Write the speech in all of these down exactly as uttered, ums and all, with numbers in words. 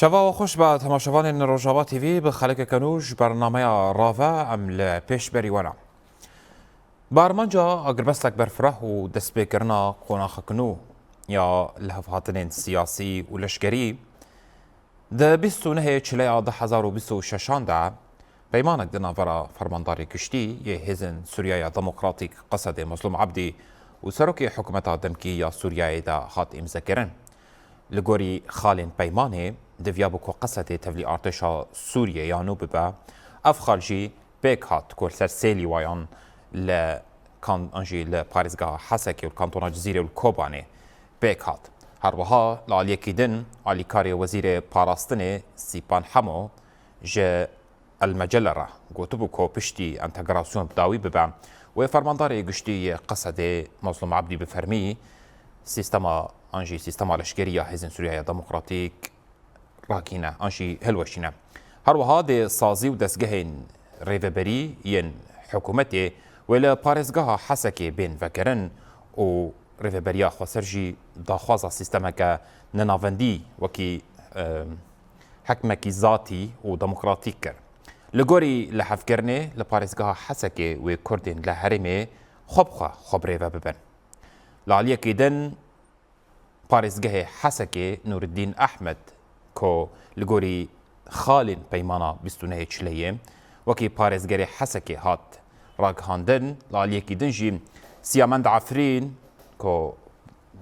Çava we xweş be, temaşevanên Rojava T V, bi xelekeke nû ji bernameya Rave em li pêşberî we ne. Bi armanca agirbestek berfireh û destpêkirina qonaxek nû ya lihevhatinên siyasî û leşkerî, di bîst û nehê Çileya du hezar û bîst û şeşan de peymanek di navbera Fermandarê Giştî yê Hêzên Sûriyeya Demokratîk, Qesedê Mezlûm Ebdî, û Serokê Hikûmeta Demkî ya Sûriyeyê de hat îmzekirin. Li gorî xalên peymanê, diviya bû ku Qesedê tevlî artêşa Sûriyê ya nû bibe. Ev xal jî pêk hat ku li ser sê lîwayan li kan-, an jî li parêzgeha Hesekê û li kantona Cizîrê û li Kobanê pêk hat. Her wiha li aliyekî din, alîkarê Wezîrê Parastinê Sîpan Hemo ji El Mecelle re gotibû ku piştî entegrasyon bi dawî bibe, wê Fermandarê Giştî yê Qesedê Mazlûm Ebdî bi fermî sîstema, an jî sîstema leşkerî ya Hêzên Sûriyeya Demokratîk rakîne, an jî hilweşîne. Her wiha dê sazî û destgehên rêveberî yên hikûmetê wê li parêzgeha Hesekê bên vekirin û Rêveberiya Xweser jî daxwaza sîstemeke nenavendî wekî, e, hikmekî zatî û demokratîk kir. Li gorî lihevkirinê li parêzgeha Hesekê wê Kurdên li herêmê xwe bi xwe xwe bi rêve bibin. Li aliyekî din, parêzgehê Hesekê Nûriddîn Ehmed, ku li gorî xalên peymana bîst û nehê Çileyê wekî parêzgerê Hesekê hat ragihandin, li aliyekî din jî Siyamend Efrîn, ku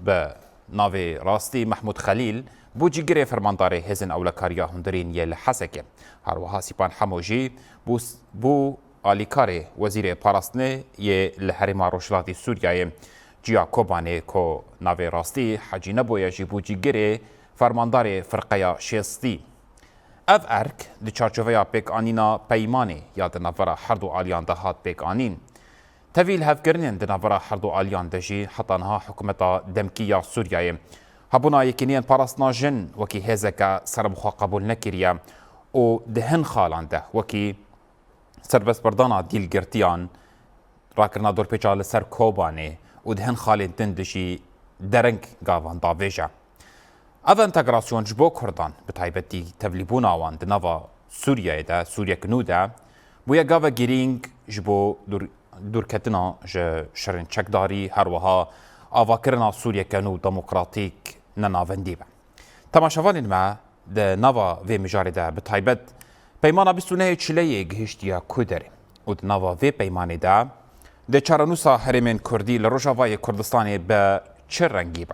bi navê rastî Mehmûd Xelîl, bû cîgirê fermandarê Hêzên Ewlekariya Hundirîn yê li Hesekê. Her wiha Sîpan Hemo jî bû, bû alîkarê Wezîrê Parastinê yê li Herêma Rojhilatî Sûriyeyê, Ciya Kobanê, ku navê rastî Hecî Neboye jî bû cîgirê fermandarê Firqeya Şêstî. Ev erk di çarçoveya pêkanîna peymanê ya di navbera her du aliyan de hat pêkanîn. Tevî lihevkirinên di navbera her du aliyan de jî heta niha hikûmeta demkî ya Sûriyeyê hebûna yekîniyên parastina jin wekî hêzeke serbixwe qebûl nekiriye û di hin xalan de wekî serbestberdana dîlgirtiyan, rakirina dorpêça li ser Kobanê û di hin xalên din de jî dereng gavan davêje. Ev entegrasyon ji bo Kurdan, bi taybetî tevlîbûna wan di nava Sûriyeyê de, Sûriyek nû de, bûye gavek girîng ji bo dûr-, dûrketina ji şerên çekdarî, her wiha avakirina Sûriyeke nû demokratîk nenavendî be. Temaşevanên me, di nava vê mijarê de bi taybet peymana bîst û nehê Çileyê gihiştiye ku derê û di nava vê peymanê de dê çarenûsa herêmên Kurdî li Rojavayê Kurdistanê bi çi rengî be?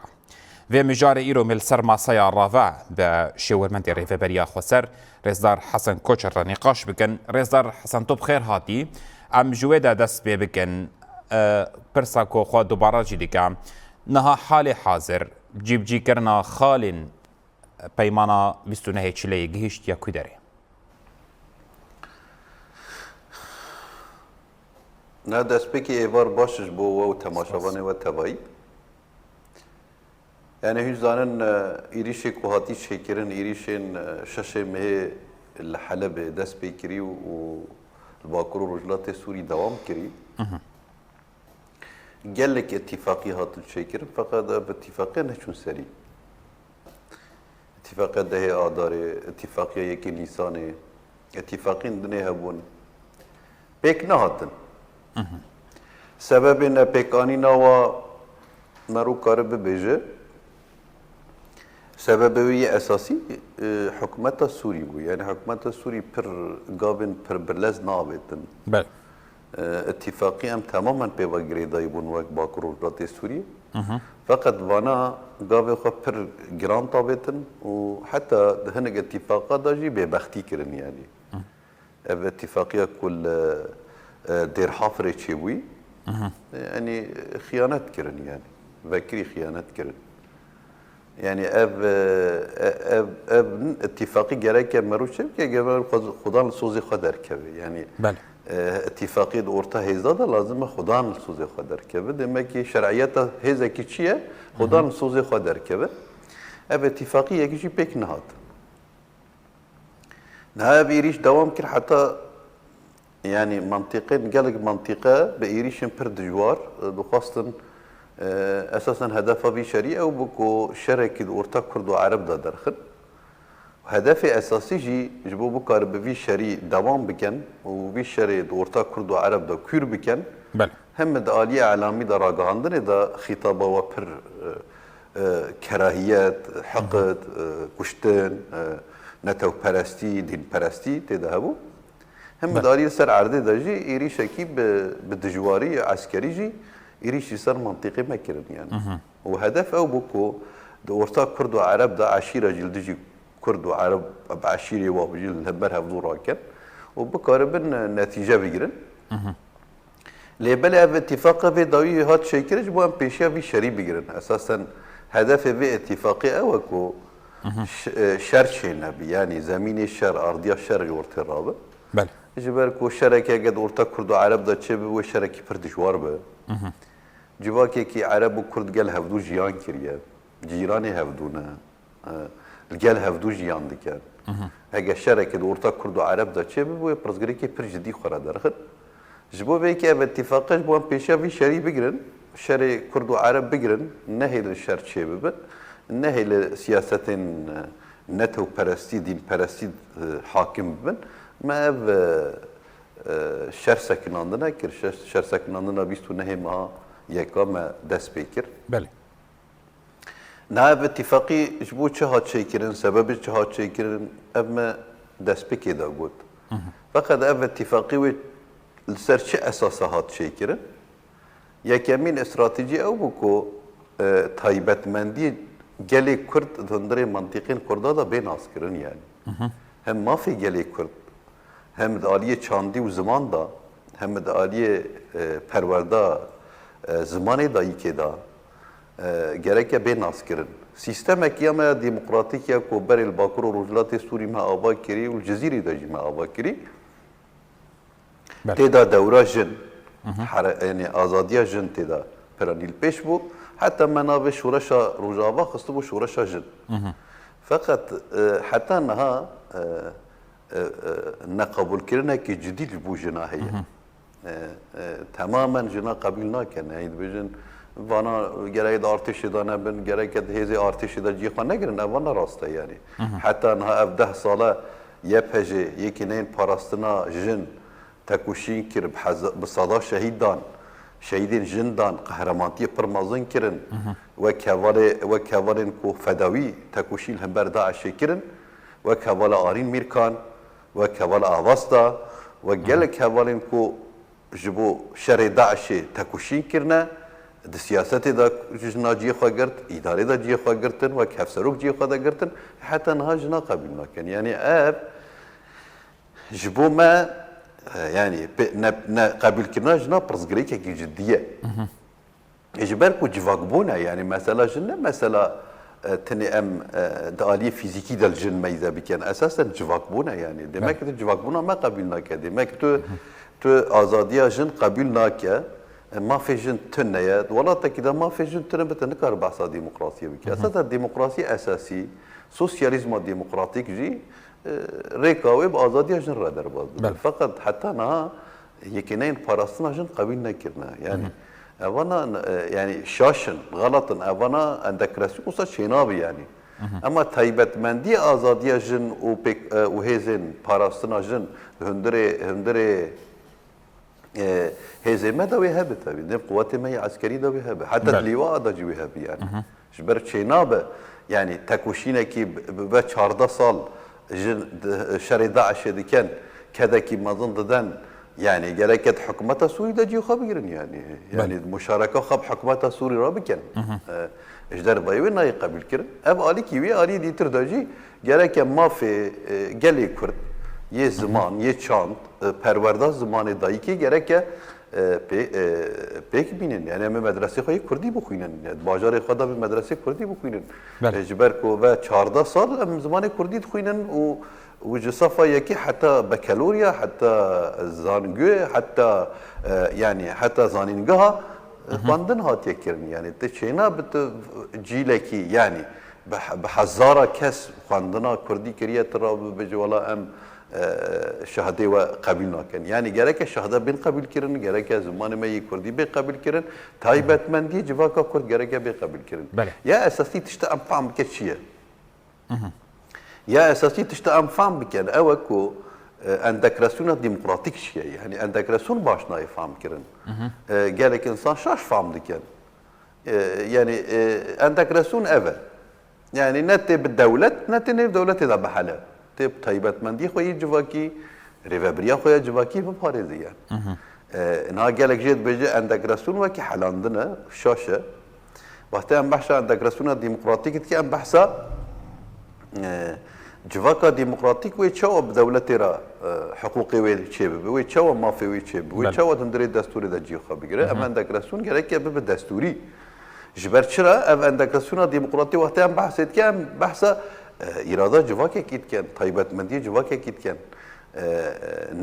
Vê mijarê îro me li ser masaya rave bi şêwirmendê Rêveberiya Xweser, Rêzdar Hesen Koçer re nîqaş bikin. Rêzdar Hesen, tu bi xêr hatî. Em ji wê de dest pê bikin. E, pirsa ku xwe dubare jî dike. Niha halê hazir cîbicîkirina xalên peymana bîst û nehê Çileyê gihiştiye ku derê? Na destpêkê êvar baş ji bo we û temaşevanê we tevayî. Yani hûn zanin, e, êrîşê ku hatî çêkirin, êrîşên, e, şeşê mehê li Helebê dest pê kirî û, û li Bakur û Rojhilatê Sûrî dewam kirî. Mhm. Gelek îtîfaqî hatin çêkirin, feqet ev îtîfaqiya neçûn serî. Îtîfaqiya dehê Adarê, îtîfaqiya yekê Nîsanê, îtîfaqên dinê hebûn. Pêk nehatin. Mhm. Sebebê nepêkanîna wa mero kare bibêje, sebebê wê yê esasî, e, hikûmeta Sûrî bû. Yani hikûmeta Sûrî pir gavên pir birlez navêtin. Belê. E, îtîfaqî em temamen pê ve girêdayî bûn wek Bakur û Rojhilatê Sûrî. Mhm. Feqet vana gavê xwe pir giran tavêtin û heta di hinek îtîfaqa de jî bêbextî kirin yani. Mhm. Ev îtîfaqiya ku li, e, Dêrhafirê çêbûyî, Mhm. e, yanî xiyanet kirin yani. Vekirî xiyanet kirin. Yani ev, e, e, ev, ev îtîfaqî gereke mero çi bike, gerek xwe-, xudan li sozê xwe derkeve. Yani, Belê. e, îtîfaqî di orta hêza de lazim e xudan li sozê xwe derkeve. Demek ki şer'iyeta hêzekî çi ye? Xudan Hı hı. li sozê xwe derkeve. Ev îtîfaqî yekî jî pêk nehat. Niha ev êrîş dewam kir heta, yanî mentiqên, gelek mentiqe bi êrîşên pir dijwar, e, dixwestin, e, esasen hedefa vî şerî ew bû ku şerekî di orta Kurd û Ereb de derxin. Hedefê esasî jî ji bo bikaribe vî şerî dewam bikin û vî şerê di orta Kurd û Ereb de kûr bikin, Belê. hem di aliyê elamî de ragihandinê de xîtaba we pir e, e, kerahiyet, hiqid, e, kuştin, e, netewperestî, dînperestî tê de hebû. Hem Belê. di aliyê ser erdê de jî êrîşekî bi, bi dijwarî eskerî jî êrîş ji ser mantîqê me kirin yani. Û hedef ew bû ku di orta Kurd û Ereb de eşîra jî li dijî Kurd û Ereb bi eşîrê wa jî li hember hevdû rakin û bikaribin, e, netîce bigirin. Lê belê ev îtîfaqa vê dawî hat çêkirin ji bo em pêşiya vî şerî bigirin. Esasen hedefê vê îtîfaqê ew e ku ş- e, şer çênebî. Yanî zemînê şer, ardiya şer ji ortê rabe. Belê. Ji ber ku şereke hege di orta Kurd û Ereb de çêbibe wê şerekî pir dijwar be. Civakekî Ereb û Kurd gel hevdû jiyan kiriye. Cîranê hevdû ne. E, li gel hevdû jiyan dikin. Hege şereke di orta Kurd û Ereb de çêbibe wê pirsgirêkê pir cidî xwe re derxin. Ji bo vê yekê ev îtîfaqe ji bo em pêşiya vî şerî bigirin, şerê Kurd û Ereb bigirin, nehêlin şer çêbibin, nehêlin siyasetên, e, netewperestî, dînperestî, e, hakim bibin. Me ev, e, e, şer sekinandine kir, şer, şer sekinandina bîst û nehê meha yeka me dest pê kir. Belê. Niha ev îtîfaqî ji bo çi hat çêkirin, sebebê çi hat çêkirin, ev me destpêkê de got. Feqet ev îtîfaqî wê li ser çi esasa hat çêkirin? Yekemîn stratejî ew bû ku, e, taybetmendiyê gelê Kurd di hundirê mantîqên Kurda de bê naskirin yani. Hem mafê gelê Kurd, hem di aliyê çandî û ziman de, hem di aliyê, e, perwerda, e, zimanê dayikê de, e, gereke bê naskirin. Sîstemekî ya me ya demokratîk ya ku berê li Bakur û Rojhilatê Sûrî me ava kirî û li Cizîrî de jî me ava kirî. Belê. Tê de dewra jin, here-, yanî azadiya jin tê de piranî li pêş bû. Heta me navê şoreşa Rojava xistibû şoreşa jin. Feqet, e, heta niha, e, e, e, neqebûlkirinekî cidî ji bo jina heye. E, e, temamen jina qebîl nakin. Heyî dibêjin, vana gerek di artêşê de nebin, gerek di hêzê artêşê de cihê xwe negirin. Ev ne rast e yani. Heta niha ev deh sale Y P J, Yekîneyên Parastina Jin, tekoşîn kir, bi heza-, bi seda şehîd dan, şehîdên jin dan, qehremantiye pir mezin kirin. Wek hevalê, wek hevalên ku fedawî tekoşîn li hember DAIŞê kirin, wek hevala Arîn Mîrkan, wek hevala Avesta, wek gelek hevalên ku ji bo şerê DAIŞê tekoşîn kirine, di siyasetê de jina cihê xwe girt, îdarê de cihê xwe girtin, wek hevserok cihê xwe de girtin, heta niha jina qebîl nakin. Yani ev Ji bo me, e, yanî pê-, ne, ne qebîlkirina jina pirsgirêkekî cidî ye. Ji ber ku civakbûn e, yanî mesela jin ne mesela, e, tenê em, e, di aliyê fîzîkî de li jin meyze bikin. Esasen civakbûn e yanî. Demek tu civakbûna me qebîl nake. Demek tu, tu azadiya jin qebîl nake. E, mafê jin tune ye. Di welatekî de mafê jin tune be, tu nikare behsa demokrasiyê bike. Esasen demokrasiyê esasî, sosyalîzma demokratîk jî, e, rêka wê bi azadiya jin re derbas dibe. Belê. Feqet heta niha yekîneyên parastina jin qebîl nekirine. Yani, evana, e, yani şaş in, xelet in, evana endekrasyon wisa çênabe yani. Ema taybetmendiyê azadiya jin û pêk, e, û hêzên parastina jin hundirê, hundirê E, hêzê me de wê hebe tevî. Nêv quwetê me yê eskerî de wê hebe. Heta Belê. Lîwa de jî wê hebe yani. Ji ber çênabe, yani tekoşînekî bi, bi, ve çardeh sal ji d-, şerê DAIŞê diken, kedekî mezin diden, yani gereke di hikûmeta Sûrî de cî xwe bigirin yani. Yani Belê. muşareka xwe bi hikûmeta Sûrî re bikin. E, ji dervayê wê nayê qebîl kirin. Ev alîkî wî, alî dîtir de jî gereke mafê, e, gelê Kurd, yê ziman, yê çand, e, perwerda zimanê dayikê gereke, e, pê-, e, pêk bînin. Yani em ê medresê xwe yê Kurdî bixwînin. Yani bajarê xwe de bi medresê Kurdî bixwînin. Belê. E, ji ber ku ve çardeh sal em zimanê Kurdî dixwînin û, û ji safa yekê heta bekeloriya, heta zanguê, heta, e, yani heta zanîngeha, e, xwendin hatiye kirin. Yani te çêna bi tu cîlekî, yani bi, bi hezara kes xwendina Kurdî kiriye, tu rabibêje wela em, e, şahdê we qebîl nakin. Yani gereke şahde bên qebîl kirin, gereke zimanê me yê Kurdî bê qebîl kirin, taybetmendiyê civaka Kurd gereke bê qebîl kirin. Belê. Ya esasî tişta em fam bike çi ye? Ya esasî tişta em fam bikin, ew e ku, e, entegrasyona demokratîk çi ye? Yani entegrasyon baş nayê fam kirin. E, gelek insan şaş fam dikin. E, yani, e, entegrasyon ev e. Yani ne tê bi dewlet, ne tê nêv dewletê de bihele. Tê bi taybetmendiyê xwe yê civakî, rêvebiriya xwe ya civakî biparêze yani. E, niha gelek jê dibêje entegrasyon wekî helandin e, şaş e. Wextê em behsa entegrasyona demokratîk dikin, em behsa, e, civaka demokratîk wê çawa bi dewletê re, e, hiqûqê wê çêbibe, wê çawa mafê wê çêbibe, wê Belê. çawa di hundirê destûrê de cihê xwe bigire. Hı hı. Em entegrasyon gereke bibe destûrî. Ji ber çira ev entegrasyona demokratîk wextê em behsê dikin, em behsa, e, îrada civakekî dikin, taybetmendiyê civakekî dikin. E,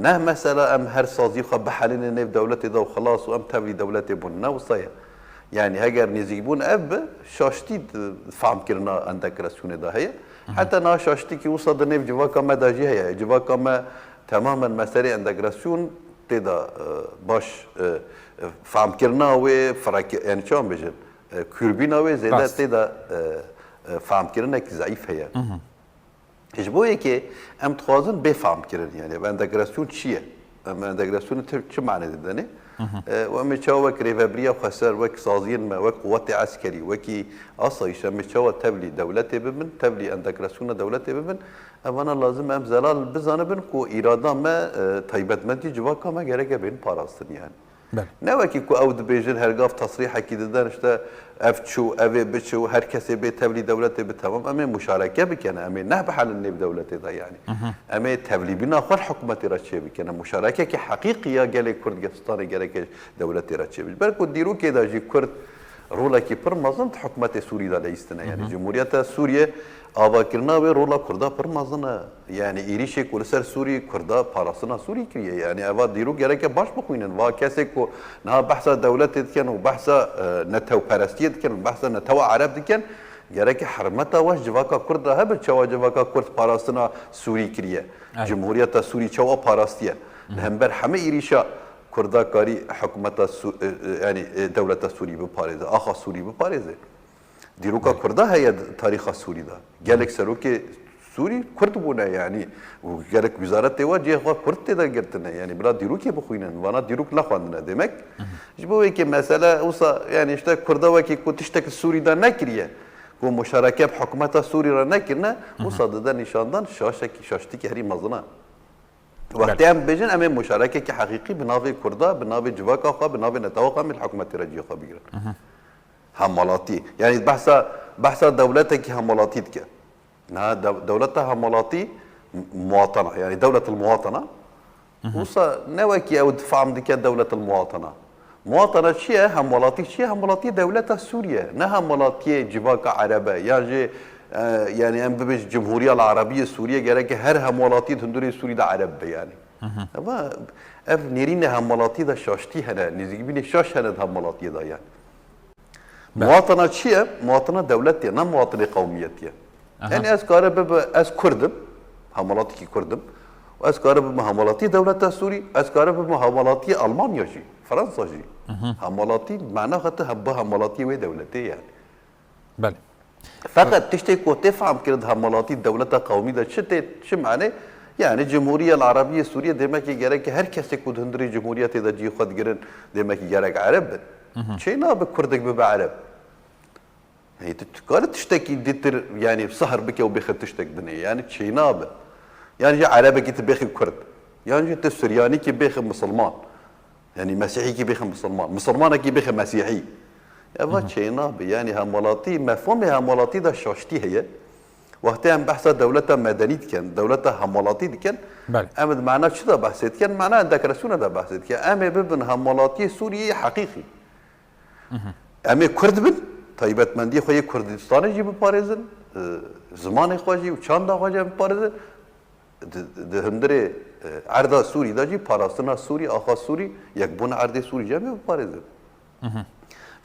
ne mesela em her sazî xwe bihelînin nêv dewletê de û xilas û em tevlî dewletê bûn. Ne wisa ye. Yani heger nêzîkbûn ev bi, şaştî di famkirina entegrasyonê de heye. Hı hı. Heta niha şaştîkî wisa di nêv civaka me de jî heye. Civaka me temamen meselê entegrasyon tê de, e, baş, e, e, famkirina wê firek, yani çawan bêjin, e, kûrbîna wê zêde Rast. tê de, e, e, famkirinek zayîf heye. Hı hı. Ji bo yekê em dixwazin bê famkirin, yani ev entegrasyon çi ye? Em entegrasyonê ti-, çi mane didene? Hı hı. E, û em ê çawa wek rêvebiriya xweser, wek saziyên me, wek quwetê eskerî, wekî asayîş, em ê çawa tevlî dewletê bibin, tevlî entegrasyona dewletê bibin, evana lazim em zelal bizanibin ku îrada me, e, taybetmendî civaka me gereke bên parastin yani. Belê. Ne wekî ku ew dibêjin, her gav tesrîhekî didin, işte ev çû, ev ê biçû, her kesê bê tevlî dewletê bi, temam, em ê muşareke bikene, em ê neh bihelin nêv dewletê de yani. Hı hı. Em ê tevlîbîna xwe hikûmetê re çêbikene. Muşarekekî heqîqî ya gelê Kurd ge-, stranê gereke dewletê re çêbik. Ber ku dîrokê de jî Kurd rolekî pir mezin di hikûmetê Sûrî de leyîstine. Yani Hı hı. Cumhuriyeta Sûriye avakirina wê rola Kurda pir mezin e. Yani êrîşê ku li ser Sûrî Kurda parastina Sûrî kiriye. Yani eva dîrok gereke baş bixwînin. Va kesê ku niha behsa dewletê dikin û behsa, e, netewperestiyê dikin û behsa netewa Ereb dikin, gereke hermeta we ji civaka Kurd re hebe, çawa civaka Kurd parastina Sûrî kiriye. Evet. Cumhuriyeta Sûrî çawa parastiye. Hı hı. Li hember heme êrîşa Kurda karî hikûmeta Sû-, e, e, yani, e, dewleta Sûrî biparêze, axa Sûrî biparêze. Dîroka Belê. Kurda heye di tarîxa Sûrî de. Gelek serokê Sûrî Kurd bûne yani. Û gelek wîzaretê we cihê xwe Kurd tê de girtine. Yani bila dîrokê bixwînin. Vana dîrok nexwendine. Demek Hı hı. ji bo wekî mesele wisa yani işte Kurda wekî ku tiştek Sûrî de nekiriye, ku muşareke bi hikûmeta Sûrî re nekirine, Hı hı. wisa dide nîşandan şaşekî, şaştîkî herî mezin e. Wextê Belê. em bêjin em ê muşarekekî heqîqî bi navê Kurda, bi navê civaka xwe, bi navê netewa xwe em ê li hikûmetê re cihê xwe bigirin. Hı hı. Hemwelatî. Yani behsa, behsa dewletekî hemwelatî dike. Niha dew-, dewleta hemwelatî m-, muwatana, yani dewletul muwatana. Hı hı. Wisa ne wekî ew difam dike dewletul muwatana. Muwatana çi ye? Hemwelatî çi ye? Hemwelatî dewleta Sûriye. Ne hemwelatiyê civaka Ereb e. Yan jî, e, yani em bibêj Cumhuriya Arabiyê Sûriye gereke her hemwelatî di hundirê Sûrî de Ereb be yani. Hı hı. Ama ev nêrînê hemwelatî de şaştî hene. Nêzîkbînê şaş hene di hemwelatiyê de yani. Belê. Muwatana çi ye? Muwatana dewletê, ne muwatinê qewmiyetê ye. Aha. Yani ez kare bibe, ez Kurd im, hemwelatîkî Kurd im. Û ez kare bibime hemwelatî dewleta Sûrî, ez kare bibime hemwelatî Almanya jî, Fransa jî. Hı hı. Hemwelatî, mana xwe tu he-, bi hemwelatî wê dewletê yani. Belê. Feqet tiştê ku tê fehmkirin di hemwelatî dewleta qewmî de çi tê, çi mane? Yani Cumhuriya Arabiyê Sûriyê demekî gereke her kesê ku di hundirê cumhuriyetê de cihê xwe digirin, demekî gerek Ereb bin. Hı hı. Çê nabe Kurdek bibe Ereb. Hey, tu, tu kare tiştekî dîtir, yani sihir bike û bêxe tiştek dinê. Yani çê nabe. Yani jî Erebekî tu bêxî Kurd. Yan jî tu Suryanîkî bêxî Misilman. Yani Mesîhîkî bêxî Misilman. Misilmanekî bêxî Mesîhî. Eva Hı hı. çê nabe. Yani hemwelatî, mefhûmê hemwelatî de şaştî heye. Wextê em behsa dewleta medenî dikin, dewleta hemwelatî dikin, Belê. em di mana çi de behsê dikin? Mana entegrasyona de behsê dikin. Em ê bibin hemwelatiyê Sûriyeyê heqîqî. Hı hı. Em ê Kurd bin, taybetmendiyê xwe yê Kurdistanê jî biparêzin, e, zimanê xwe jî û çanda xwe jî biparêzin. Di, di hundirê, e, erda Sûrî de jî parastina Sûrî, axa Sûrî, yekbûna erdê Sûrî jî em ê biparêzin. Hı hı.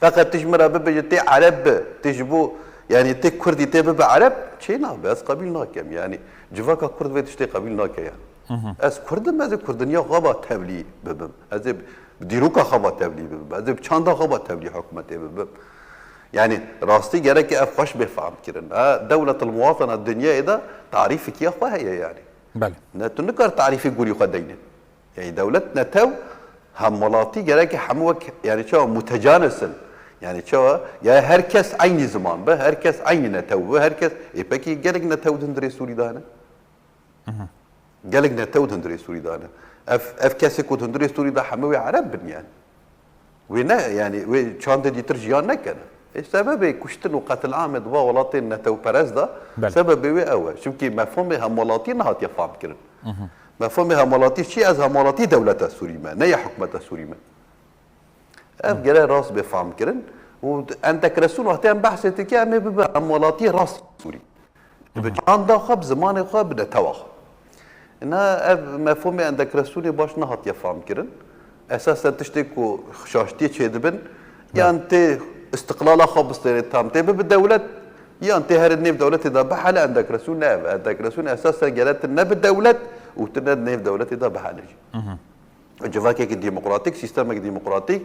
Feqet tu ji min re bibêje tê Ereb bi, tê ji bo, yani tê Kurdî tê bibe Ereb, çê nabe, ez qebîl nakem. Yani civaka Kurd vê tiştê qebîl nake yani. Hı hı. Ez Kurd im, ez ê Kurdinya xwe va tevlî bibim. Ez ê bi dîroka xwe va tevlî bibim. Ez ê bi çanda xwe va tevlî hikûmetê bibim. Yani rastî gerek ev xweş bê fehm kirin. Ha, dewletil muwatana dinyayê de tarîfekî ya xwe heye yani. Belê. Ne, tu nikar tarîfê gorî xwe deyne. Yani dewlet netew hemwelatî gerek hemû wek yani çawa mutecanis in. Yani çawa ya her kes eynî ziman be, her kes eynî netew be, her kes ê pekî gelek netew di hundirê Sûrî de hene. Gelek netew di hundirê Sûrî de hene. Ev, ev kesê ku di hundirê Sûrî de hemû wê Ereb bin yani. Wê ne, yani wê çandê dîtir jiyan nekene. Ê sebebê kuştin û qetilamê di va welatên netewperest de Belê. sebebê wê ew e. Çimkî mefhûmê hemwelatî nehatiye fam kirin. Mefhûmê hemwelatî çi? Ez hemwelatî dewleta Sûrî me, ne ya hikûmeta Sûrî me. Ev gere rast bê fam kirin û entegrasyon wextê em behsê dike em ê bibe hemwelatî rast Sûrî. Bi çanda xwe, bi zimanê xwe, bi netewa xwe. Îna ev mefhûmê entegrasyonê baş nehatiye fam kirin. Esasen tiştê ku şaştiyê çêdibin, yan tê istiqlala xwe bistêne tam, tê bibe dewlet, yan tê here nêv dewletê de bihele, entegrasyon ne ev. Entegrasyon esasen gere tu ne bi dewlet û tu ne di nêv dewletê de bihele jî. Civakekî demokratîk, sîstemekî demokratîk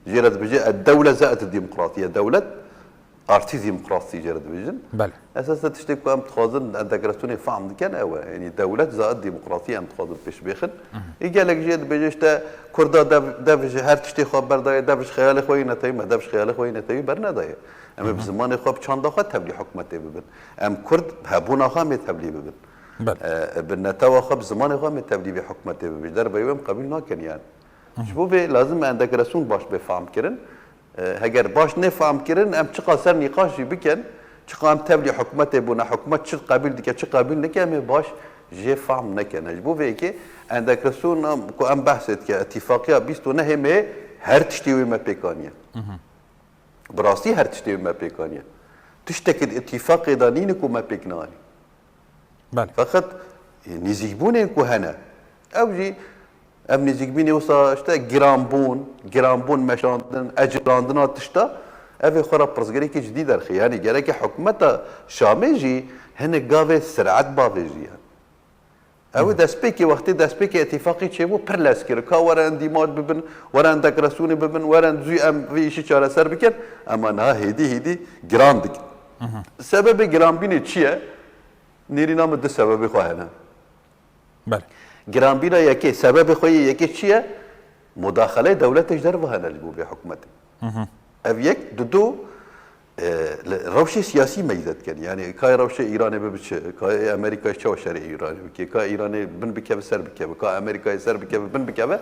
jê re dibêje, "Ed-dewle zaet demokratiye." Dewlet artî demokrasî jê re dibêjin. Belê. Esasen tiştê ku em dixwazin entegrasyonê fehm dikin ew e. Yanî dewlet zaet demokrasî em dixwazin pêş bêxin. Ê gelek jê dibêje işte Kurda dev, dev ji her tiştê xwe berdaye, dev ji xeyalê xwe yê netewî me, dev ji xeyalê xwe yê netewî bernedaye. Em ê bi zimanê xwe, bi çanda xwe tevlî hikûmetê bibin. Em Kurd bi hebûna xwe em ê tevlî bibin. Belê. E, bi netewa xwe, bi zimanê xwe em ê tevlî vê hikûmetê bibin. Ji derveyî wê em qebûl nakin yani. Ji bo vê lazim e entegrasyon baş bê fehm kirin. E, heger baş nê fehm kirin, em çiqa ser nîqaş jî bikin, çiqa em tevlî hikûmetê bûne, hikûmet çi qebûl dike, çi qebûl nike, em ê baş jê fehm nekene. Ji bo vê yekê entegrasyon em, ku em behsê dike, îtîfaqiya bîst û nehê me her tiştê wê me pêk aniye. Bi rastî her tiştê wê me pêk aniye. Tiştekî di îtîfaqê de nîne ku me pêk neanî. Belê. Feqet, e, nêzîkbûnên ku hene, ew jî, ev nêzîkbûnê wisa işte giranbûn, giranbûn meşandin, ecirandina tişta, ev ê xwe re pirsgirêkî cidî derxê. Yanî gereke hikûmeta Şamê jî hinek gavê siret bavêjî yani. Ew ê destpêkê, wextê destpêkê îtîfaqê çêbû, pir lez kir. Ka were endîmac bibin, were entegrasyonê bibin, were zû em vê îşî çareser bikin. Ema niha hêdî hêdî giran dikin. Sebebê giranbînê çi ye? Nêrîna min du sebebê xwe hene. Belê. Giranbîna yekê, sebebê xwe yê yekê çi ye? Mudaxeleyê dewletê ji derve hene ji bo vê hikûmetê. Ev yek, di du, e, li rewşê siyasî meyze dikin. Yani, kayê rewşê Îranê bibe çi, kayê Amerîkayê çawa şerê Îranê bike, ka Îranê bin bikeve ser bikeve, ka Amerîkayê ser bikeve bin bikeve.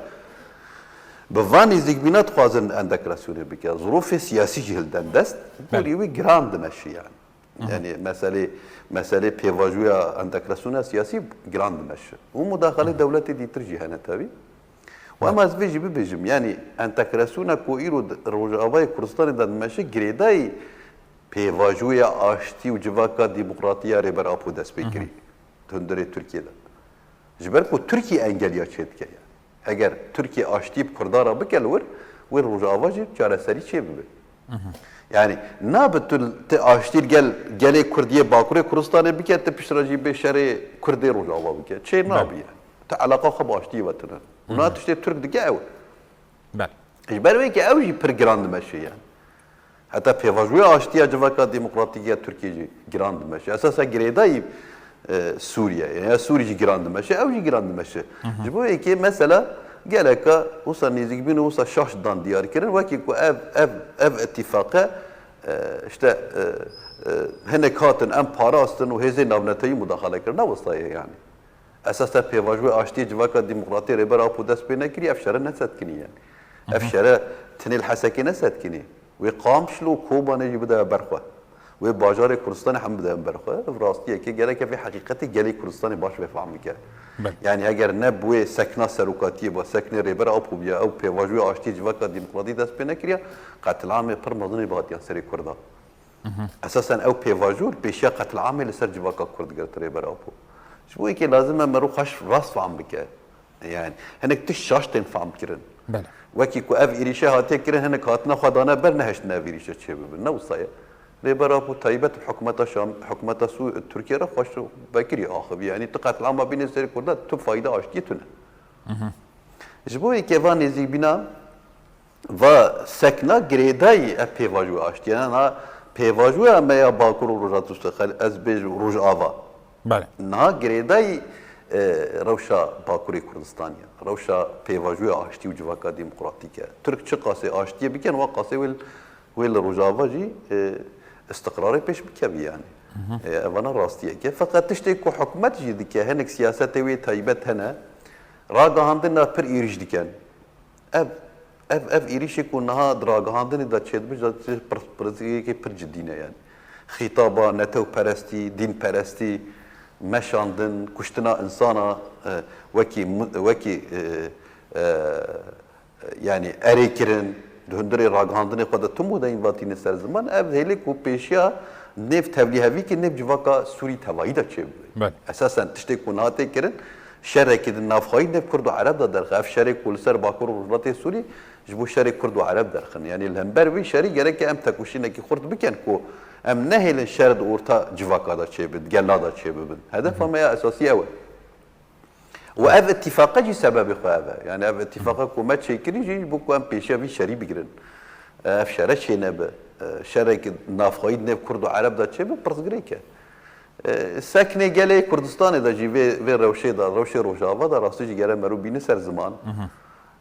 Bi van nêzîkbîna dixwazin entegrasyonê bike. Zirûfê siyasî jî hilden dest, Belê. Gorî wî giran dimeşi yani. Yani meselê, meselê pêvajoya entegrasyona siyasî giran dimeşi. Û mudaxelê dewletê dîtir jî hene tevî. Û em ez vê jî bibêjim, yani entegrasyona ku îro di Rojavayê Kurdistanê de dimeşe girêdayî pêvajoya aştî û civaka demokratî ya Rêber Apo dest pê kirî di hundirê Tirkiye de. Ji ber ku Tirkiye engeliya çê dike yani. Eger Tirkiye aştî bi Kurdan re bike li wir, wê Rojava jî çareserî çê bibe. Yani nabe tu, tu aştî gel, gelê Kurd yê Bakurê Kurdistanê bike, tu piştre jî bê şerê Kurdê Rojava bike. Çê nabe yani. Tu eleqa xwe bi aştiyê ve tune. Û na tiştê Tirk dike ew e. Belê. Ji ber wê ke ew jî pir giran dimeşe yani. Heta pêvajoya aştiya civaka demokratîk ya Tirkiyê jî giran dimeşe. Esasa girêdayî, e, Sûriye, yani ya Sûrî jî giran dimeşe, ew jî giran dimeşe. Ji bo yekê mesela geleka wisa nêzîkbîn û wisa şaş dan diyar kirin, wekî ku ev, ev, ev îtîfaqe, e, işte, e, e, hinek hatin, em parastin û hêzên navnetewî mudaxale kirin, ne wisa ye yani. Esasen pêvajoya aştiyê civaka demokratî Rêber Apo dest pê nekirî, ev şere nesetkinî yani. Ev şere tenê li Hesekê nesetkinî. Wê Qamişlo û Kobanê jî bide ber xwe. Wê bajarê Kurdistanê hemû bide ber xwe. Ev rastiyeke gereke vê heqîqetê gelê Kurdistanê baş vê fehm bike. Belê. Yani eger ne bi wê sekna serokatiyê ba, seknê Rêber Apo biya, ew pêvajoya aştiyê civaka demokratî dest pê nekiriya, qetilamê pir mezin ê bihatiyan serê Kurda. Esasen ew pêvajo li pêşiya qetlamê li ser civaka Kurd girt Rêber Apo. Ji bo yekê lazim e mero xweş rast fam bike. Yani hinek tişt şaş tên fam kirin. Belê. Wekî ku ev êrîşe hatiye kirin, hinek hatina xwe dane ber, nehiştine ev êrîşe çêbibin. Ne wisa ye. Rêber Apo taybet hikûmeta Şam, hikûmeta Sû-, Tirkiye re xweş vekirî axivî. Yani tu qetlama bînê serê Kurda, tu fayda aştiyê tune. Ji bo yekê van nêzîkbîna va sekna girêdayî ev pêvajoya aştiyê. Niha pêvajoya me ya Bakur û Rojhilat û Sixel, ez bêjim Rojava. Belê. Niha girêdayî, e, rewşa Bakurê Kurdistanê ye. Rewşa pêvajoya aştî û civaka demokratîk e. Tirk çi qasê aştiyê bikin, wa qasê wê, wê li Rojava jî, e, istiqrarê pêş bikevî yani. E, evana rastiyek e. Feqet tiştê ku hikûmet jî dike, hinek siyasetê wê taybet hene, ragihandina pir êrîş dikin. Ev, ev, ev êrîşê ku niha di ragihandinê de çêdibe, ji pirsgirêkê pir cidî ne yani. Xîtaba netewperestî, dînperestî, meşandin, kuştina insana, e, wekî, wekî, e, e, yani erê kirin, di hundirê ragihandinê xwe de tim û deyîn vatîne ser ziman, ev hêlê ku pêşiya nêv tevlîhevîkê nêv civaka Sûrî tevayî de çêbibe. Belê. Esasen tiştê ku niha tê kirin, şerekî di navxweyî nêv Kurd û Ereb de derxe. Ev şerê ku li ser Bakur û Rojhilatê Sûrî ji bo şerê Kurd û Ereb derxin. Yani li hember vî şerî gereke em tekoşînekî xurt bikin ku em nehêlin şer di orta civaka de çêbin, gela de çêbibin. Hedefa me ya esasî ew e. Û ev îtîfaqa jî sebebê xwe ev e. Yani ev îtîfaqa ku me çêkirî jî ji bo ku em pêşiya vî şerî bigirin. Ev şere çênebe. Şerek navxweyî di nêv Kurd û Ereb de çêbe, pirsgirêk e. E, seknê gelê Kurdistanê de jî vê, vê rewşê de, rewşê Rojava de rastî jî gere merû bîne ser ziman.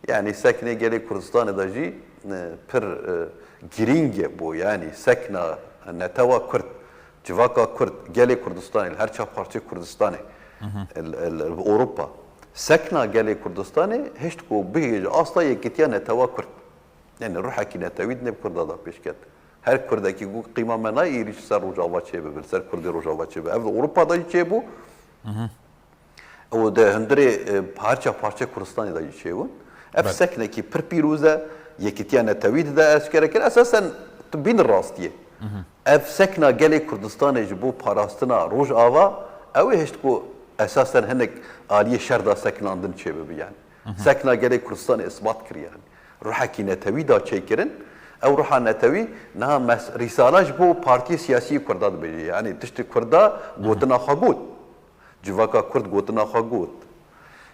Yani seknê gelê Kurdistanê de jî, e, pir, e, girîng e bo, yani sekna netewa Kurd, civaka Kurd, gelê Kurdistanê, li her çar parçeyê Kurdistanê, li, li, li Ewropa. Sekna gelê Kurdistanê hişt ku bigihîje asta yekîtiya netewa Kurd. Yani ruhekî netewî di nêv Kurda de pêş ket. Her Kurdekî ku qîma me nayê êrîş ser Rojava çêbibe, li ser Kurdê Rojava çêbibe. Ev li Ewropa de jî çêbû. Ew di hundirê, e, parça parçe Kurdistanê de jî çêbûn. Ev Belê. seknekî pir pîroz e, yekîtiya netewî dide eşkere kir. Esasen tu bîn rastiyê. Ev sekna gelê Kurdistanê ji bo parastina Rojava, ew ê hişt ku esasen hinek aliyê şer de seknandin çêbibe yani. Sekna gelê Kurdistanê isbat kir yani. Ruhekî netewî da çêkirin. Ew ruha netewî niha mes-, rîsala ji bo partiyê siyasî Kurda dibêje. Yani tiştê Kurda gotina xwe got. Civaka Kurd gotina xwe got.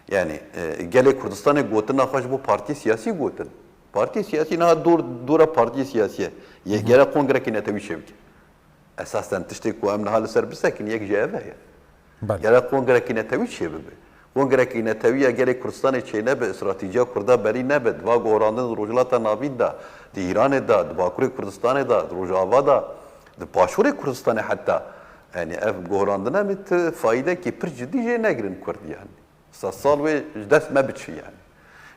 Yani, e, gelê Kurdistanê gotina xwe ji bo partiyê siyasî gotin. Partiyê siyasî niha dor, dora partiyê siyasî ye. Yê gere kongrekî netewî çêbike. Esasen tiştê ku em niha li ser bisekin yek ji ev heye. Belê. Gere kongrekî netewî çêbibe. Kongrekî netewî ya gelê Kurdistanê çênebe, stratejiya Kurda berî nebe, di va gohrandin di Rojhilata Navîn de, di Îranê de, di Bakurê Kurdistanê de, di Rojava de, di Başûrê Kurdistanê heta. Yani ev gohrandina min ti fayîdekî pir cidî jê negirin Kurd yani. Sed sal wê ji dest me biçî yani.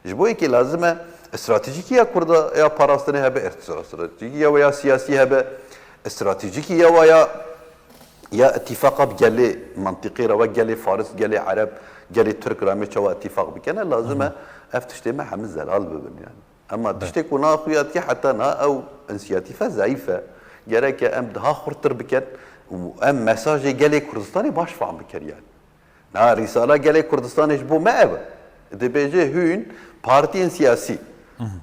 Ji bo yekê lazim e stratejîkî ya Kurda ya parastinê hebe, stratejîkî ya wê ya siyasî hebe, stratejîkî ya wa ya, ya îtîfaqa bi gelê mentiqê re wek gelê Faris, gelê Ereb, gelê Tirk re em ê çawa îtîfaq bikene, lazim e ev tiştê me hemî zelal bibin yani. Ema tiştê ku niha xuya dike heta niha ew însiyatîfe zayîf e. Gereke em daha xurttir bikin û em mesajê gelê Kurdistanê baş fehm bikin yani. Na rîsala gelê Kurdistanê ji bo me ev e. Dibêje hûn partiyên siyasî.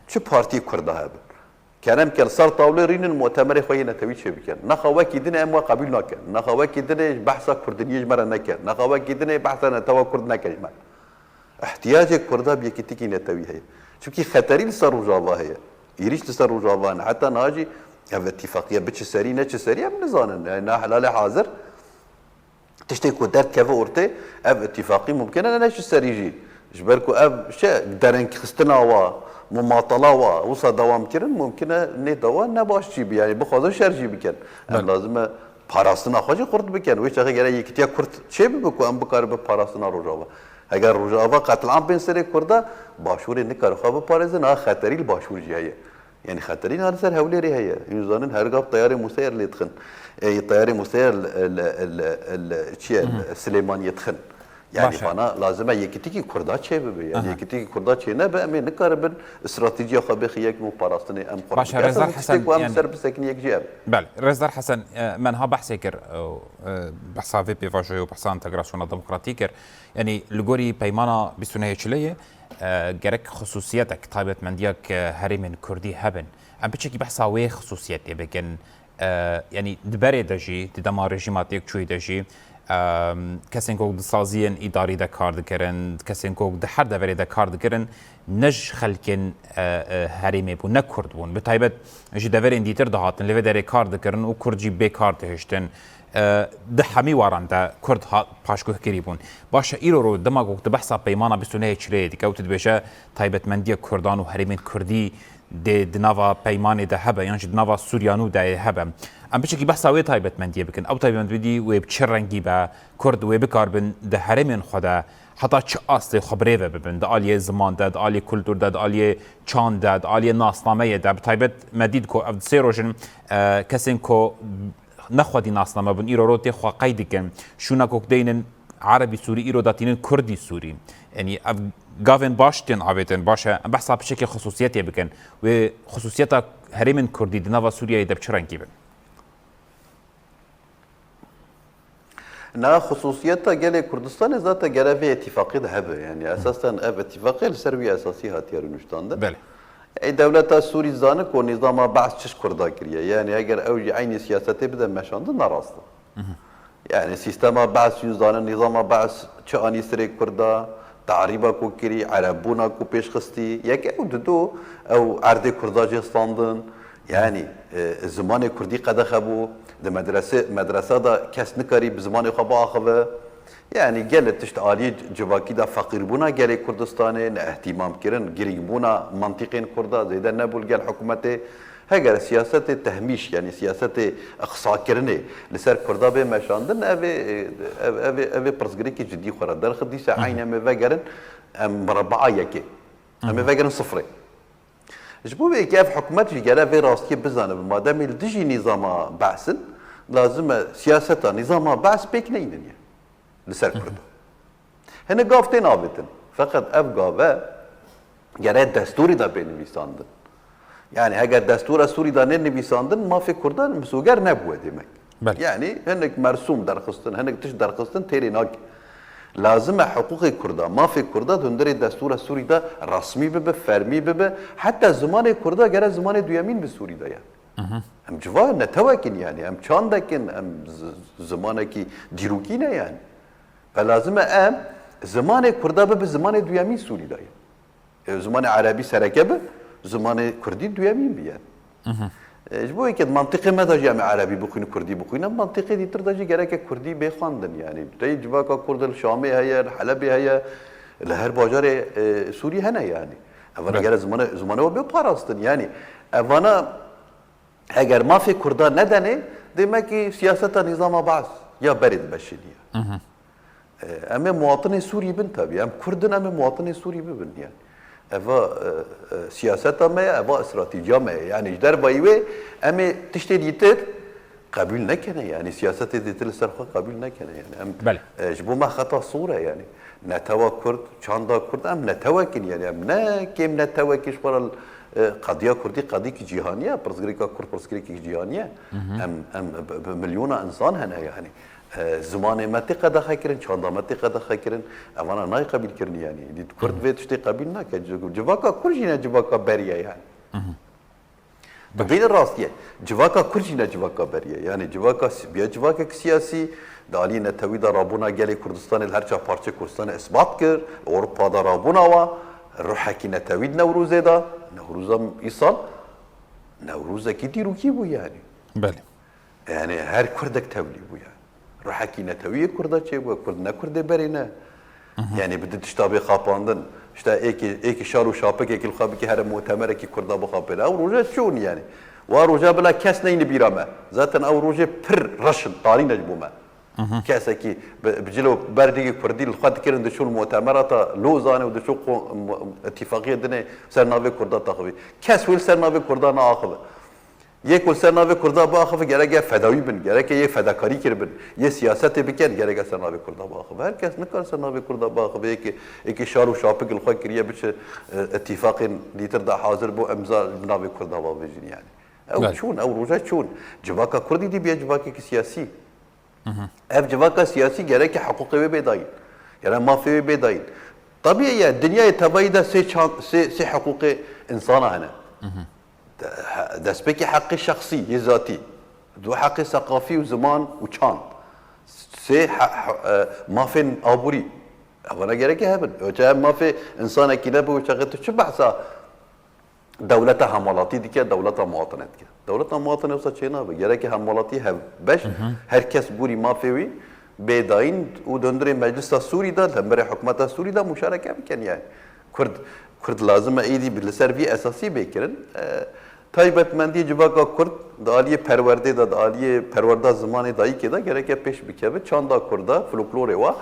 Çi partiyê Kurda hebin. Kerem ken ser tawlê rînin mutemerê xwe yê netewî çêbikin. Nexa wekî din em we qebûl nakin. Nexa wekî din ê behsa kurdiniyê ji me re nekin. Nexa wekî din ê behsa netewa kurd neke ji me. Îhtiyacê Kurda bi yekîtikî netewî heye. Çimkî xeterî li ser Rojava heye. Êrîş li ser Rojava hene. Heta niha jî ev îtîfaqiye biçi serî, neçi serî em nizanin. Yani na helalê hazir Tiştê ku derdkeve ortê, ev îtîfaqî mumkin e neçe serî jî. Ji ber ku ev şe derengxistina wa, mumatala wa, wisa dewam kirin, mumkin e nê dawa ne baş jî bi, yani bixwazin şer jî bikin. Em Belê. lazim e parastina xwe jî xurt bikin. Wê çaxê gere yekîtiya Kurd çê bibe ku em bikaribin parastina Rojava. Heger Rojava qetlam bên serê Kurda, Başûrê nikare xwe biparêzin, ha xeterî li Başûr jî heye. Yani xeterî niha li ser Hewlêrê heye. Hûn zanin her gav teyarê Museyr lê dixin. Ê, teyarê Museyr li, li, li, li, çi ye, li Silêmaniyê dixin. Yani Baş e. Vana lazim e yekîtikî Kurda çê bibe. Yani Aha. Yekîtikî Kurda çê nebe, em ê nikaribin stratejiya xwe bêxin yek û parastinê em xwe Baş e, bikin. Rêzdar Esasen Hesen, tiştê ku em yani ser bisekin yek jî ev. Belê, Rêzdar Hesen, e, me niha behsê kir, e, e, behsa vê pêvajoyê û behsa entegrasyona demokratî kir. Yani li gorî peymana bîst û nehê Çileyê, e, gerek xisûsiyetek, taybetmendiyek, e, herêmên Kurdî hebin. Em piçekî behsa wê xisûsiyetê bikin. E, yani di berê de jî, di dema rejîma têkçûyî de jî, Em, kesên ku di saziyên îdarî de kar dikirin, kesên ku di her deverê de kar dikirin, ne ji xelkên, e, e, herêmê bûn, ne Kurd bûn. Bi taybet ji deverên dîtir dihatin, li vê derê kar dikirin û Kurd jî bê kar dihiştin. E, di hemî waran de Kurd ha-, paşguhkirî bûn. Baş e, îro ro dema ku tu behsa peymana bîst û nehê Çirêyê dike û tu dibêje taybetmendiya Kurdan û herêmên Kurdî dê di nava peymanê de hebe yan jî di nava Sûriya nû de hebe. Em piçekî behsa wê taybetmendiyê bikin. Ew taybetmendî wê bi çi rengî be? Kurd wê bikaribin di herêmên xwe de heta çi astê xwe birêve bibin? Di aliyê ziman de, di aliyê kultur de, di aliyê çand de, di aliyê nasnameyê de. Bi taybet me dît ku ev di sê roj in, e, kesên ku ne xwedî nasname bûn, îro ro tê xwe qey dikin. Şûna ku deynin Erebî Sûrî, îro datînin Kurdî Sûrî. Yanî ev gavên baş tên avêtin. Baş e, em behsa piçekê xisûsiyetê bikin. Wê xisûsiyeta herêmên Kurdî di nava Sûriyeyê de bi çi rengî bin? Na xisûsiyeta gelê Kurdistanê zaten gere vê îtîfaqê de hebe. Yanî esasen ev îtîfaqê li ser wî esasî hatiye rûniştandin. Belê. Ey dewleta Sûrî zane ku nîzama Be's çi ji Kurda kiriye. Yanî eger ew jî eynî siyasetê bide meşandin, ne rast e. Yani sîstema Be's jî zane, nîzama Be's çi anî serê Kurda, tarîba ku kirî, Erebbûna ku pêş xistî, yek ew dido ew erdê Kurda jê standin. Yani, e, zimanê Kurdî qedexe bû, di medrese, medresa de kes nikarî bi zimanê xwe biaxive. Yani gelê tişt aliyê civakî de feqîrbûna gelê Kurdistanê, ne ihtimam kirin, girîngbûna mentiqên Kurda zêde nebû li gel hikûmetê. Heger siyasetê tehmîş, yanî siyasetê iqsakirinê li ser Kurda bê meşandin, ev ê, ev, ev ê, ev ê pirsgirêkî cidî xwe re derxist. Dîsa eyn em ê vegerin, em mirebaa yekê. Em ê vegerin sifrê. Ji bo vê yekê ev hikûmet jî gere vê rastiyê bizanibe. Mademê li dijî nîzama Be's in, lazim e siyaseta nîzama Be's pêk neynin ye li ser Kurda. Hinek gav tên avêtin. Feqet ev gave gere destûrî de bê nivîsandin. Yani heger destûra Sûrî de nê nivîsandin, mafê Kurdan misoger nebûye demek. Belê. Yani hinek mersûm derxistin, hinek tişt derxistin têrê nake. Lazim e hiqûqê Kurda, mafê Kurda di hundirê destûra Sûrî de resmî bibe, fermî bibe. Heta zimanê Kurda gere zimanê duyemîn bi Sûrî de ye. Em civa netewek in yani, em çandek in, em z-, zimanekî dîrokî ne yani. Ve lazim e em zimanê Kurda bibe zimanê duyemîn Sûrî de ye. E, zimanê Erebî sereke bi, zimanê Kurdî duyemîn bi yani. E, ji bo yekê di mantiqê me de jî em ê Erebî bixwînin, Kurdî bixwînin, em mantiqê dîtir de jî gereke Kurdî bê xwendin yani. Tey civaka Kurd li Şamê heye, li Helebê heye, li her bajarê, e, Sûrî hene yani. Evana gere zimanê, zimanê we bê parastin yani. Evana Eger mafê Kurda nedenê, demek ki siyaseta nîzama Be's ya berê dimeşîniye. E, em ê muwatinê Sûrî bin tabii. Em Kurd in, em ê muwatinê Sûrî bibin yani. Eva, e, e, siyaseta me ye, eva stratejiya me ye. Yani ji dervayî wê em ê tiştê dîtir qebûl nekene yani. Siyasetê dîtir li ser xwe qebûl nekene yani. Em, Belê. e, ji bo me xeta sor e yani. Netewa Kurd, çanda Kurd, em netewek in yani. Em ne kêm netewekî ji xwe re, e, qediya Kurdî qedîkî cîhanî ye, pirsgirêka Kurd pirsgirêkî cîhanî ye. Em, em bi, bi milyona insan hene yani. E, zimanê me tê qedexe kirin, çanda me tê qedexe kirin. Evana nayê qebîl kirin yani. Dî Kurd vê tiştê qebîl nake. Civ-, civaka Kurd jî ne civaka berî ye yani. Bi vî rastiyê, civaka Kurd jî ne civaka berî ye. Yani civaka si-, biya civakek siyasî, di aliyê netewî de rabûna gelê Kurdistanê li her çar parçeyê Kurdistanê isbat kir, Ewropa de rabûna wa, ruhekî netewî di Newrozê de, Newroza îsal, Newrozekî dîrokî bû yani. Belê. Yani her Kurdek tevlî bû yani. Ruhekî netewî yê Kurda çêbû, Kurd ne Kurdê berê ne. Yani bi di tişta bê xapandin. İşte êkî, êkî şal û şapikekî li xwe bikî here mutemerekî Kurda bixapêne. Ew roje çûn yani. Wa roje bila kes neyni bîra me. Zaten ew rojê pir reş in, tarî ne ji bo me. Kesekî bi, bi cilo berdîgî Kurdî li xwe dikirin, diçûn mutemerata Lozanê û diçûn qo-, mu-, îtîfaqiyê dinê ser navê Kurda taxivî. Kes wê li ser navê Kurda naaxive. Yê ku li ser navê Kurda biaxive, gerek ya fedawî bin, gerek yê fedakarî kiribin, yê siyasetê bikin, gerek ya ser navê Kurda biaxive. Her kes nikare ser navê Kurda biaxive, yekê, yekê şal û şapik li xwe kiriye, biçe, e, îtîfaqên dîtir de hazir bû, emza bi navê Kurda bavêjin yani. Ew Belê. çûn, ew roja çûn. Civaka Kurdî dî biye civakekî siyasî. Ev civaka siyasî gereke hiqûqê wê bê dayîn. Gerek mafê wê bê dayîn. Tabî ye, dinyayê tevayî de sê çand, sê, sê hiqûqê insana hene. De-, he-, destpêkê heqê şexsî, yê zatî. Du heqê seqafî û ziman û çand. Sê he-, he-, e, mafên aborî. Evana gereke hebin. Öte ev mafê insanekî nebe û çaxê tu çi behsa dewleta hemwelatî dike, dewleta muwatine dike. Dewleta muwatine wisa çênabe. Gereke hemwelatî hevbeş, her kes gorî mafê wî bê dayîn û di hundirê meclisa Sûrî de, di hemberê hikûmeta Sûrî de muşareke bikin yani. Kurd, Kurd lazim e êdî bi, li ser vî esasî bê kirin. E, taybetmendiyê civaka Kurd di aliyê perwerdê de, di aliyê perwerda zimanê dayikê de gereke pêş bikeve. Çanda Kurda, folklorê wa,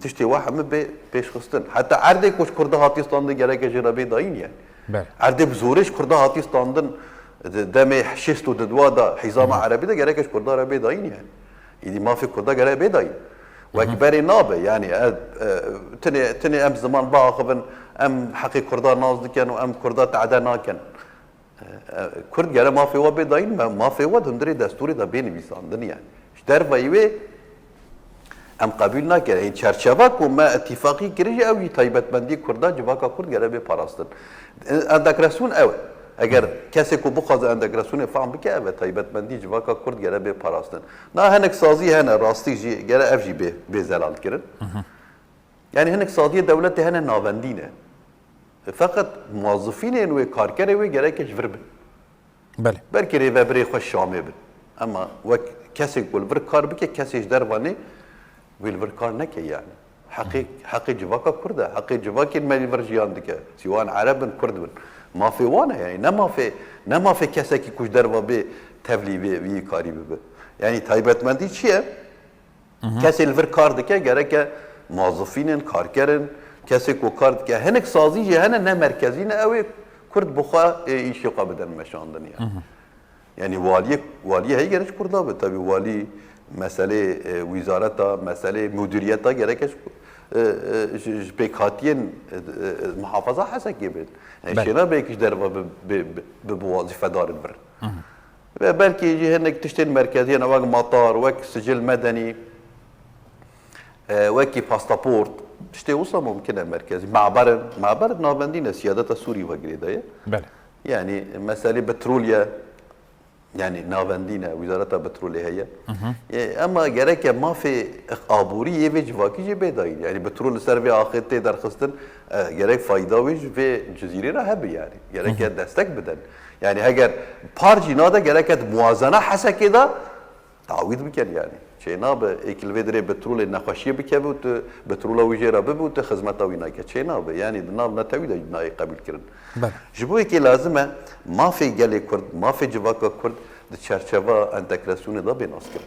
tiştê wa hemû bê pêşxistin. Heta erdê ku ji Kurda hatiye standin gereke jê re bê dayîn yani. Belê. Erdê bi zorê ji Kurda hatiye standin, di demê şêst û didwa de hîzama erebî de gereke ji Kurda re bê dayîn yani. Îdî mafê Kurda gere bê dayîn. Wek berê nabe yani, e, e, tinê, tinê em ziman biaxivin, em heqê Kurda nas dikin û em Kurda tade nakin. E, e, Kurd gere mafê we bê dayîn, me mafê we di hundirê destûrê de bê nivîsandin yani. Ji dervayî wê em qebûl nakin. Ê çerçeva ku me îtîfaqî kiri jî ew jî taybetmendî Kurda, civaka Kurd gere bê parastin. E, entegrasyon ew e. Eger kesê ku bixwaze entegrasyonê fehm bike, ev e, taybetmendî civaka Kurd gere bê parastin. Na hinek sazî hene, rastî jî gere ev jî bê, bê zelal kirin. Yani hinek saziyê dewletê hene navendî ne. Feqet muwazifînên wê, karkerê wê gereke ji vir bin. Belê. Belkî rêvebirê xwe Şamê bin. Ema wek kesê ku li vir kar bike, kesê ji dervanê wê li vir kar neke yani. Heqê, heqê civaka Kurd e. Heqê civakên me li vir jiyan dike. Sîwan Ereb bin, Kurd bin. Mafê wan e yani. Ne mafê, ne mafê kesekî ku ji derva bê tevlî vê, vî karî bibe. Yani taybetmendî çi ye? Kesê li vir kar dike, gereke muwazifîn in, karker in, kesê ku kar dike. Hinek sazî jî hene ne merkezî ne ew ê Kurd bi xwe ê îşê xwe bidin meşandin yani. Yani waliyê, waliyê heyî gere ji Kurda be. Tabî walî meselê, e, wîzareta, meselê mudîriyeta gereke ji, e, e, ji, ji pêkhatiyên, e, e, muhafaza Hesekê bin. Yani Belê. Şêna belkî ji derva bi, bi, bi, bi, bi wazîfedar in vir. Ve belkî jî hinek tiştên merkezî ne wek matar, wek sicil medenî, e, wekî pastaport, tiştê wisa mumkin e merkezî. Maber in, maber navendî ne, siyadeta Sûrî ve girêdaye. Belê. Yani meselê petrol ye, yani navendî ne, wizareta petrolê heye. E, ema gereke mafê aborî yê vê civakî jî bê dayîn. Yani petrol li ser vê axê tê derxistin, e, gerek fayda wê ji vê cizîrê re hebe yani. Gereke destek bidin. Yani heger par jî nade, gereke di muwazena Hesekê de tawîd bikin yani. Çê nabe, êk li vê dirê petrolê nexweşiyê bikeve û tu petrola wî jê re bibe û tu xizmeta wî nake. Çê nabe. Yani di nav netewî de nayê qebûl kirin. Belê. Ji bo yekê lazim e mafê gelê Kurd, mafê civaka Kurd di çerçeva entegrasyonê de bê naskirin.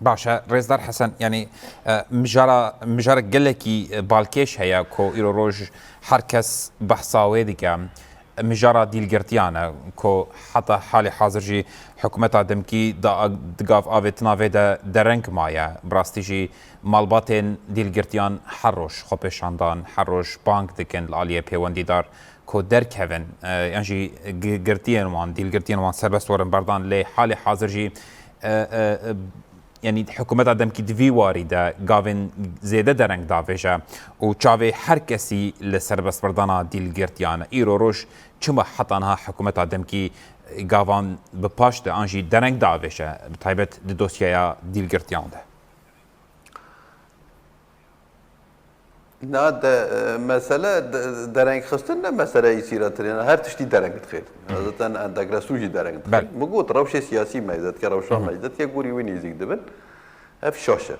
Baş e, Rêzdar Hesen, yani, e, mijara, mijara gelekî, e, balkêş heye ku îro roj her kes behsa wê dike. Mijara dîlgirtiyan e ku heta halê hazir jî hikûmeta demkî da, di gav avêtina vê de dereng maye. Bi rastî jî malbatên dîlgirtiyan her roj xwepêşandan, her roj bang dikin li aliyê pêwendîdar ku derkevin, e, yan jî gi-, girtiyên wan, dîlgirtiyên wan serbest werin berdan, lê halê hazir jî, e, e, e, yanî hikûmeta demkî di vî warî de gavên zêde dereng davêje û çavê her kesî li serbestberdana dîlgirtiyan e. Îro roj çima heta niha hikûmeta demkî gavan bi paş de an jî dereng davêje, bi taybet di dosyeya dîlgirtiyan de? Na de, e, mesele de, derengxistin ne mesele îsîratirê ne. Her tiştî dereng dixê. Zaten entegrasyon jî dereng dixê. Belê. Min got, rewşê siyasî meyze dike, rewşa meyze dike, gorî wî nêzîk dibin. Ev şaş e.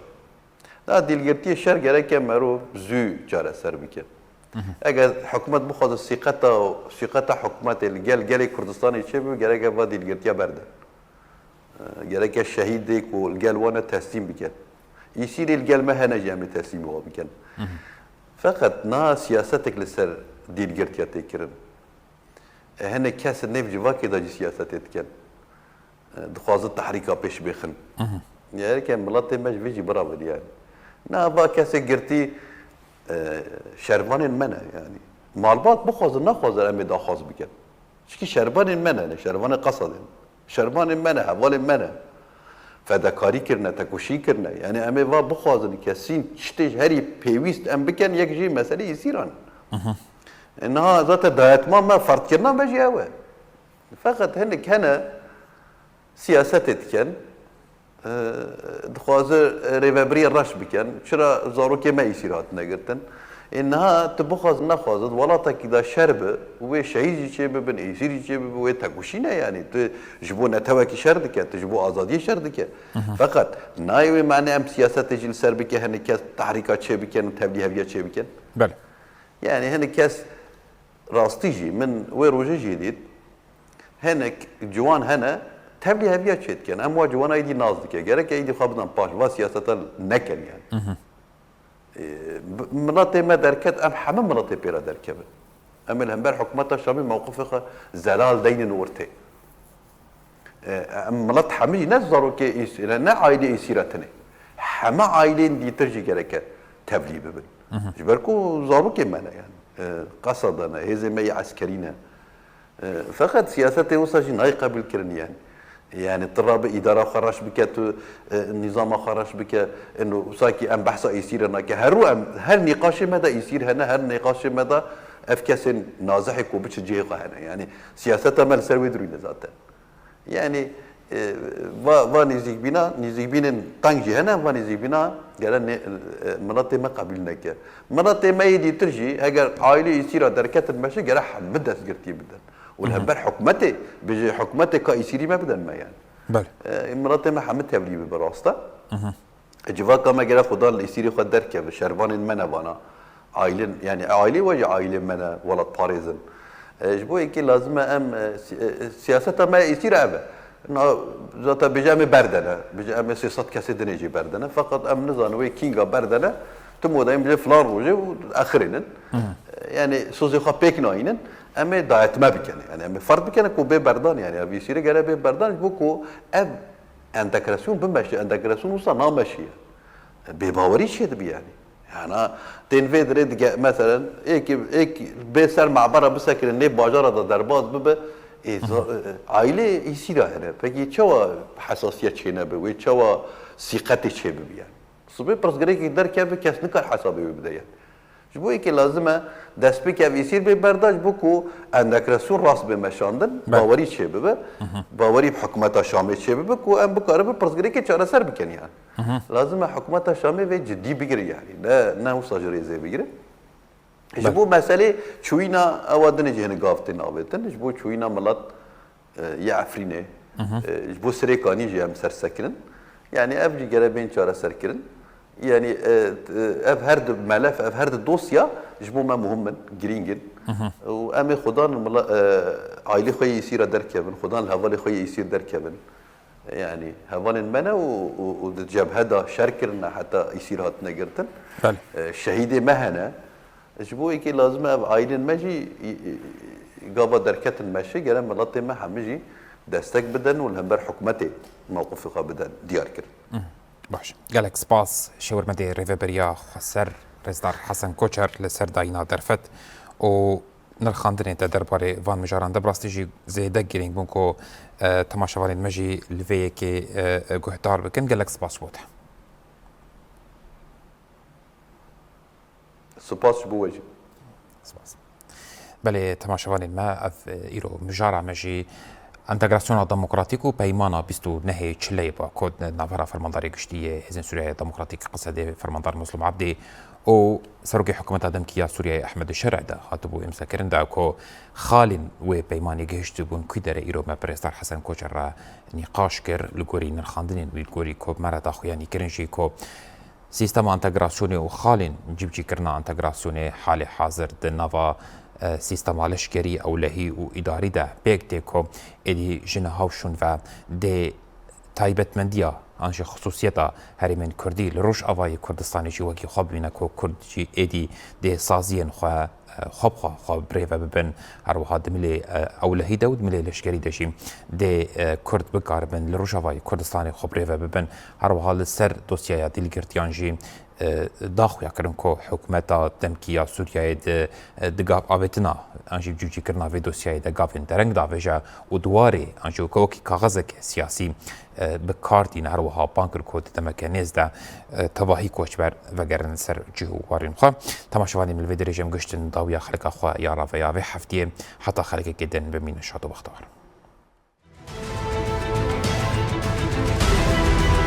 Na dîlgirtiyê şer gereke merov zû çareser bike. Eger hikûmet bixwaze sîqeta, sîqeta hikûmetê li gel gelê Kurdistanê çêbibe, gereke va dîlgirtiya berde. Gereke şehîdê ku li gel wan e teslîm bikin. Îsîrê li gel me hene jî em ê teslîmê wan bikin. Feqet niha siyasetek li ser dîlgirtiya tê kirin. E, hinek kes nêv civakê de jî siyasetê dikin. E, dixwazin tehrîka pêş bêxin. Gereke miletê me ji vê jî biravin yani. Niha va kesê girtî, e, şervanên me ne yani. Malbat bixwazin, naxwazin em ê daxwaz bikin. Çikî şervanên me ne, ne şervanê Qesedê ne. Şervanên me ne, hevalên me ne. Fedekarî kirine, tekoşî kirine. Yani em ê va bixwazin kesîn tiştê ji herî pêwîst em bikin, yek jî meselê Îsîran. E, niha zaten dayetma me, ferdkirina me jî ew e. Feqet hinek hene siyasetê dikin. e, dixwaze rêvebiriyê reş bikin. Çira zarokê me îsîr hatine girtin? Ê niha tu bixwaz nexwaz di welatekî de şer bi, wê şehîd jî çê bibin, êsîr jî çê bibin, wê tekoşîn e yanî. Tu ji bo netewekî şer dike, tu ji bo azadiyê şer dike. Feqet nayê wê mane em siyasetê jî li ser bike, hinek kes tehrîka çê bikin û tevlî heviya çê bikin. Belê. Yanî hinek kes rastî jî, min wê rojê jî dît, hinek ciwan hene, tevlî heviya çê dikin. Em wa ciwana êdî nas dike. Gerek e êdî xwe bidan paş, va siyaseta nekin yanî. Ê, bi-, miletê me derket, em hemî miletê pê re derkevin. Em ê li hember hikûmeta Şamê mewqifê xwe zelal deynin ortê. Ê, em milet hemî jî ne zarokê Îs-, ne, ne aîlê Îsîra tenê. Heme aîlên dîtir jî gereke tevlî bibin. Ji ber ku zarokê me ne yani. Ê, qeseda ne, hêzê me yê eskerî ne. E, feqet siyasetê wisa jî nayê qebûl kirin yani. Yani tu rabe îdara xwe reş bike, tu, e, nîzama xwe reş bike, eno wisa kî em behsa êsîre nake. Her rû em, her nîqaşê me de êsîr hene, her nîqaşê me de ev kesên nazihê ku biçin cihê xwe hene. Yani siyaseta me li ser wê dirûyne zaten. Yani, e, va, va nêzîkbîna, nêzîkbînên teng jî hene, va nêzîkbîna gere nê, e, miletê me qebûl neke. Miletê me yê dîtir jî, heger aîlê Îsîra derketin meşê, gere hemî destgirtî bidin. Û li hember hikûmetê, bêje hikûmetê ka Îsîrî me bidin me yani. Belê. E, miletê me hemî tevlî bibe rast e. Civaka me gere xudan li Îsîrê xwe derkeve, şervanên me ne vana. Aîlên, yani aîlê we jî aîlê me ne, welatparêz in. E, ji bo yekê lazim e em, e, si-, e, siyaseta me Îsîr ev e. Na, zaten bêje em ê berdene. Bêje em ê sê sed kesê dinê jî berdene. Feqet em nizanin wê kînga berdene. Tu modayên bêje filan rojê û exirênin. E, yani sozê xwe pêk nayînin. Em ê dayetme bikene. Yani em ê ferd bikene ku bê berdan. Yani ev Îsîrê gere bê berdan. Ji bo ku ev entegrasyon bimeşe. Entegrasyon wisa nameşiye. Bêbawerî çêdibe yani. Yana tên vê dirê dige, meselen, êk, êk bê ser mabera bisekirin, nê bajara de derbas bibe, ê, za-, e, aîlê Îsîra hene. Pekî çawa hesasiyet çênebe wê, çawa sîqetê çêbibe yani? Sibê pirsgirêkek derkeve, kes nikar hesabê wê bide yani. Ji bo yekê lazim e destpêkê ev Îsîr bê berda, ji bo ku entegrasyon rast bê meşandin, Belê. bawerî çêbibe, bawerî bi hikûmeta Şamê çêbibe, ku em bikaribin pirsgirêkê çareser bikin yani. Lazim e hikûmeta Şamê vê cidî bigire yani. Ne, ne wisa ji rêzê bigire. Ji Belê. bo meselê çûyîna ewa dinê jî hinek gav tên avêtin. Ji bo çûyîna milet, e, yê Efrînê, e, ji bo Sirêkanî jî em sersekirin. Yani ev jî gere bên çareserkirin. Yani, e, t-, ev her du melef, ev her du dosya ji bo me muhim in, girîng in. Û em ê xudan mila-, e, aîlê xwe yê Îsîra derkevin, xudan li hevalê xwe yê Îsîr derkevin. Yani hevalên me ne û, û, û di cebhe de şer kirine heta Îsîr hatine girtin. Belê. E, şehîdê me hene. Ji bo yekê lazim e ev aîlên me jî, î, î, gava derketin meşê, gere miletê me hemî jî destek bidin û li hember hikûmetê mewqifê xwe bidin diyar kirin. Baş. Gelek spas Şêwirmedê Rêveberiya Xweser Rêzdar Hesen Koçer li ser dayîna derfet û nirxandinê te derbarê van mijaran de bi rastî jî zêde girîng bûn ku, e, temaşevanên me jî li vê yekê, e, e, guhdar bikin. Gelek spas ji bo te. Spas ji bo we jî. Spas. Belê, temaşevanên me, ev, e, îro mijara me jî entegrasyona demokratîk û peymana bîst û nehê çileyê ba ku di navbera Fermandarê Giştî yê Hêzên Sûriyeyê Demokratîk, Qisedê Fermandar Mezlûm Ebdî û Serokê Hikûmeta Demkî ya Sûriyeyê Ehmed Şer'e de hatibû îmzekirin de ku xalên wê peymanê gihiştibûn ku derê, îro me bi Rêzdar Hesen Koçer re nîqaş kir, li gorî nirxandinên wî, li gorî ku me re daxuyanî kirin jî ku sîstema entegrasyonê û xalên cîbicîkirina entegrasyonê halê hazir di nava, e, sîstema leşkerî, ewlehî û îdarî de pêk tê ku êdî ji niha û şûn ve dê taybetmendiya an jî xisûsiyeta herêmên Kurdî li Rojavayê Kurdistanê jî wekî xwe bibîne ku Kurd jî êdî dê saziyên xwe, e, xwe bi xwe, xwe bi rê ve bibin. Her wiha di milê, e, ewlehî de û di milê leşkerî de jî dê, e, Kurd bikaribin li Rojavayê Kurdistanê xwe bi rê ve bibin. Her wiha li ser dosyaya dîlgirtiyan jî, e, daxuya kirin ku hikûmeta demkî ya Sûriyeyê di, e, di gav avêtina an jî cîbicîkirina vê dosyayê de gavên dereng davêje û di warê an jî weke wekî kaxezeke siyasî, e, bi kar tîne. Her wiha bang kir ku di demeke nêz de, e, tevahî koçber vegerin ser cih û warên xwe. Temaşevanên min, li vê derê jî em gihiştin dawiya xeleka xwe ya raveya vê heftiyê. Heta xelekekê din bimînin şad û bextewar.